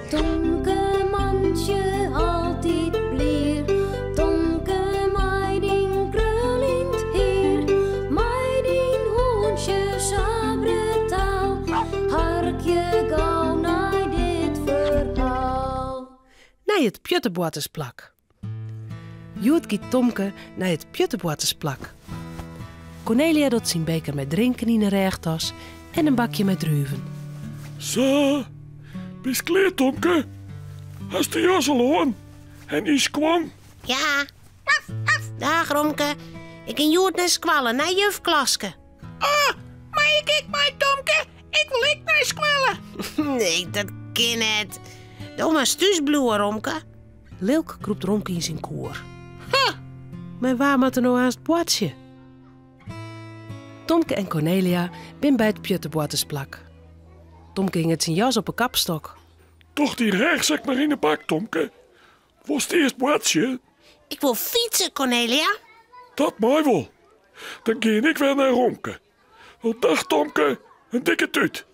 Tomke mantsje altyd blier, Tomke mei dyn kruljend hier, mei dyn hûntsje sa brutaal, harkje gau nei dit ferhaal. Nei it pjutteboartersplak. Hjoed giet Tomke nei it pjutteboartersplak. Kornelia docht syn beker mei drinken yn 'e rêchtas en in bakje mei druven. Sa, bist klear Tomke? Hast de jas al oan? En dyn skuon? Ja. Dag Romke. Ik gean hjoed nei skoalle, nei juf Klaske. Oh, mei ik ek mei, Tomke? Ik wol ek nei skoalle. Nee, dat kin net. Do moatst thús bliuwe, Romke. Lilk krûpt Romke yn syn koer. Ha! Mei wa moat er no aanst boartsje? Tomke en Kornelia bin by it pjutteboartersplak. Tomke hinget syn jas op 'e kapstok. Doch dyn rêchsek mar yn 'e bak, Tomke. Wolst earst boartsje? Ik wol fytse, Kornelia. Dat mei wol. Dan gean ik wer nei Romke. Wel dag, Tomke. In dikke tút.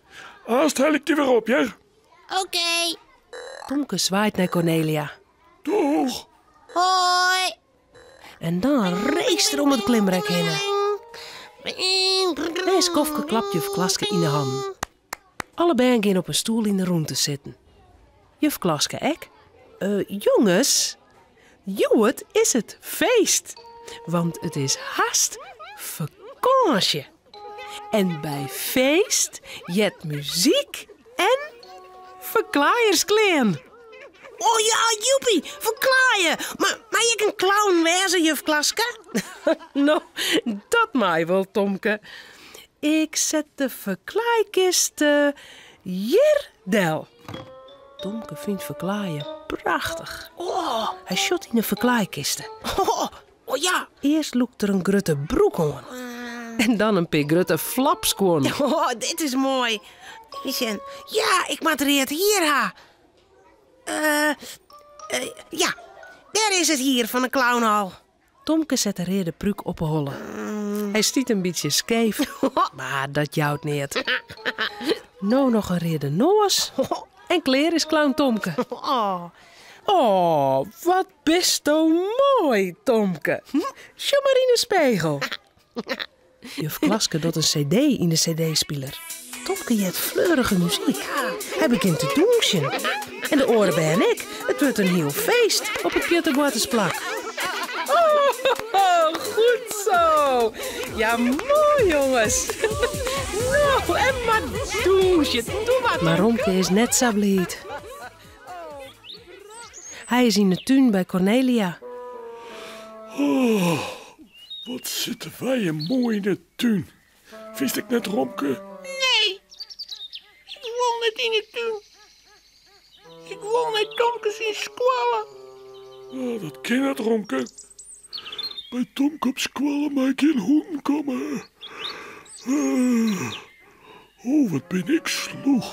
Aanst hel ik dy wer op, hear. Oké. Tomke swaait nei Kornelia. Doeg. Hoi. En dan race er om it klimrek hinne. Nei in skoftke klapt juf Klaske yn 'e hannen. Alle bern gean op in stoel yn 'e rûnte sitten. Juf Klaske ek. Eh, jonges, hjoed is it feest, want it is hast fakânsje. En by feest heart muzyk en ferklaaiersklean. Oh ja, joepie, ferklaaie! Mar mei ik in clown wêze, juf Klaske? No, dat mei wol, Tomke. Ik set de ferklaaikist hjir del. Tomke fynt ferklaaien prachtich. Oh. Hy sjocht yn 'e ferklaaikiste. Oh, oh ja. Earst lûkt er in grutte broek oan. En dan in pear grutte flapskuon. Oh, dit is moai. Even sjen. Ja, ik moat read hier ha. Eh, eh, ja, dêr is it hier fan 'e clown al. Tomke set de reade prúk op 'e holle. Hy stiet in bytsje skeef, mar dat jout neat. No noch in reade noas en klear is clown Tomke. Oh, wat bisto moai, Tomke. Sjoch mar yn 'e spegel. Juf Klaske docht in cd yn de cd-spiler. Tomke heart fleurige muzyk. Hy begjint te dûnsjen. En de oare bern ek. It wurdt in hiel feest op it pjutteboartersplak. Oh, goed zo! Ja, moai jonges! No, en mar dûnsje. Doe mar. Mar Romke is net sa bliid. Hy is yn de tún by Kornelia. Oh, wat sitte wy hjir moai yn de tún. Fynst ek net, Romke? Nee, ik wol net yn de tún. Ik wol nei Tomke syn skoalle. Oh, dat kin net, Romke. By Tomke op skoalle mei gjin hûnen komme. Oh, wat bin ik slûch.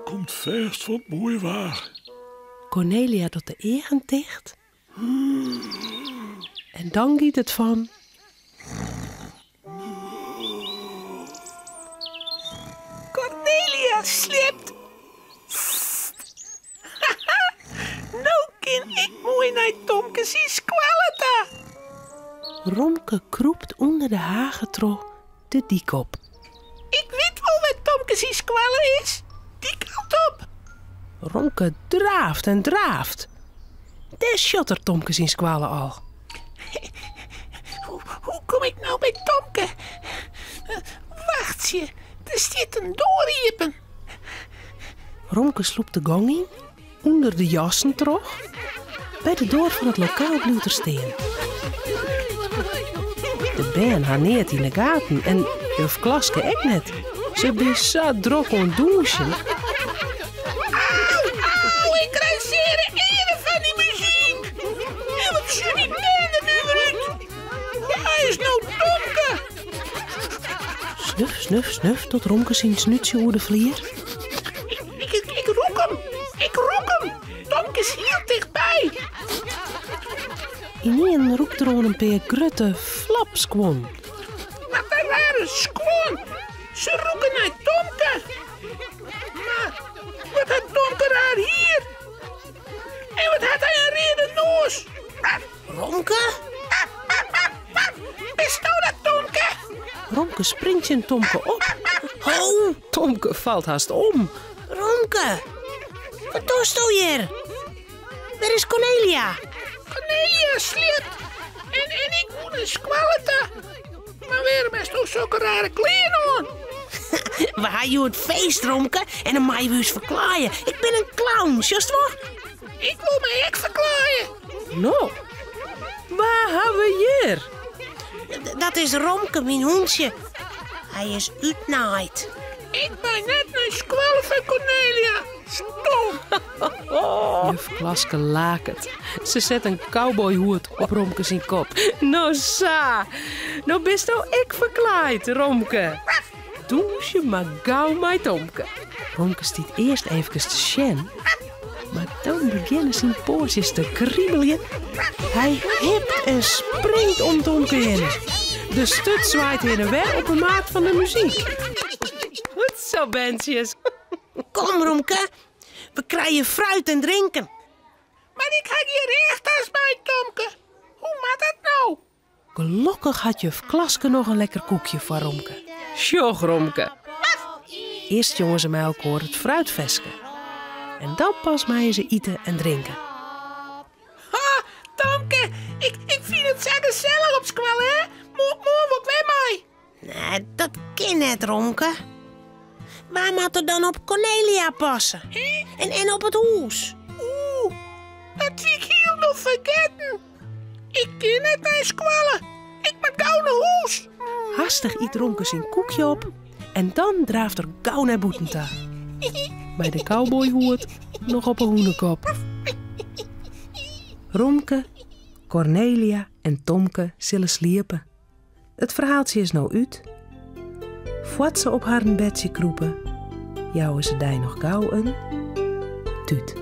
Komt fêst fan it moaie waar. Kornelia docht de eagen ticht en dan giet it fan. Kornelia sliept. Sst. No kin ik moai nei Tomke syn skoalle ta. Romke krûpt ûnder de hage troch de dyk op. Ik wit wol wêr't Tomke syn skoalle is. Dy kant op. Romke draaft en draaft. Dêr sjocht er Tomke syn skoalle al. Hoe kom ik no by Tomke? Wachtsje, der stiet in doar iepen. Romke slûpt de gong yn, ûnder de jassen troch. By de doar fan it lokaal bliuwt er stean. De bern ha neat yn de gaten en juf Klaske ek net. Se binne sa drok oan it dûnsjen. Au, au, ik krij seare earen fan dy muzyk. En wat sjocht dy bern der nuver út? Wa is no Tomke? Snuf, snuf, snuf, docht Romke syn snútsje oer de flier. Ik, ik, ik rûk him. Ik rûk him. Tomke is hiel tichtby. Ynienen rûkt er oan in pear grutte flapskuon. Wat in rare skuon. Se rûke nei Tomke. Mar wat hat Tomke raar hier? tsjin Tomke op. Ho! Tomke falt hast om. Romke, wat dochsto hjir? Wêr is Cornelia? Cornelia sliept en, en ik moet nei skoalle ta. Mar wêrom hasto sokke rare klean oan? We ha hjoed feest, Romke, en dan meie we ús ferklaaie. Ik bin in clown, sjochst wol? Ik wol my ek ferklaaie. No, wa ha we hjir? Dat is Romke, myn hûntsje. Hy is útnaaid. Ik mei net nei skoalle fan Cornelia. Stom. Juf Klaske laket. Se set in cowboyhoed op Romke syn kop. No sa, no bisto ek ferklaaid, Romke. Dûnsje mar gau mei Tomke. Romke stiet earst eefkes te sjen, mar dan begjinne syn poatsjes te kribeljen. Hy hipt en springt om Tomke hinne. De sturt swaait hinne en wer op 'e maat fan de muzyk. Goed zo, berntsjes. Kom, Romke, we krije fruit en drinken. Mar ik ha gjin rêchtas by, Tomke. Hoe moat dat no? Gelokkich hat juf Klaske noch in lekker koekje foar Romke. Sjoch, Romke. Earst sjonge se mei elkoar it fruitferske. En dan pas meie se ite en drinke. Ha, Tomke, ik, ik fyn it sa gesellich op skoalle, hè? Moarn wol ik wer mei. Nee, dat kin net, Romke. Wa moat der dan op Cornelia passe? En, en op it hûs? Oeh, dat wie ik hielendal fergetten. Ik kin net nei skoalle. Ik moat gau nei hûs. Hastich yt Romke syn koekje op en dan draaft er gau nei bûten ta. Mei de cowboyhoed noch op 'e hûnekop. Romke, Cornelia en Tomke sille sliepe. It ferhaaltsje is no út. Foar't se op harren bedsje krûpe, jouwe se dy noch gau in tút.